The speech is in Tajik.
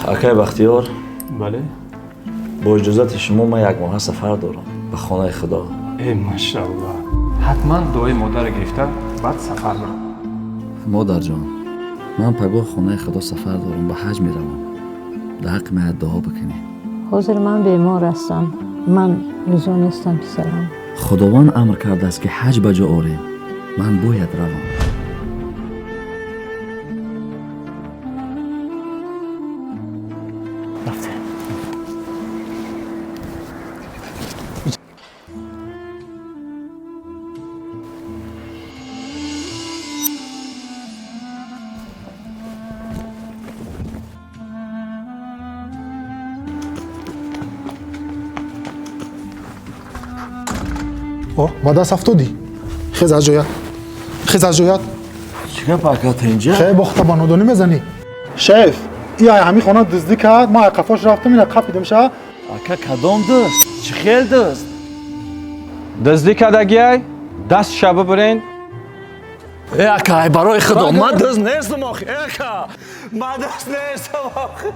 Акай Бахтиёр. Бале. Бо иҷозати шумо ман як моҳа сафар дорам ба хонаи Худо. Э, машааллоҳ, ҳатман дуои модарро гирифта, баъд сафар бир. Модарҷон, ман пагоҳ хонаи Худо сафар дорам, ба ҳаҷ меравам. Дар ҳаққи ман дуо бикунӣ. Ҳозир ман бемор ҳастам, ман ризо нестам, писарам. Худованд амр кардааст, ки ҳаҷ ба ҷо орем. Ман бояд равам. Рафтем. О, ба даст афтодӣ. Хез аз ҷоят, хез аз ҷоят. Чӣ гап, ака, тинҷа? Хе, бохта ба нодонӣ мезанӣ. Шеф, и ай ҳамин хона дуздӣ кард, ман ай қафош рафтам, ина қапидим ша. Ака, кадом дӯст? Чӣ хел дӯст? Дуздӣ кардагиай, дастша бибирен. Э, ака, ай барои Худо, ман дӯст нестам охи. Э, ака, ман дӯст нестам охи.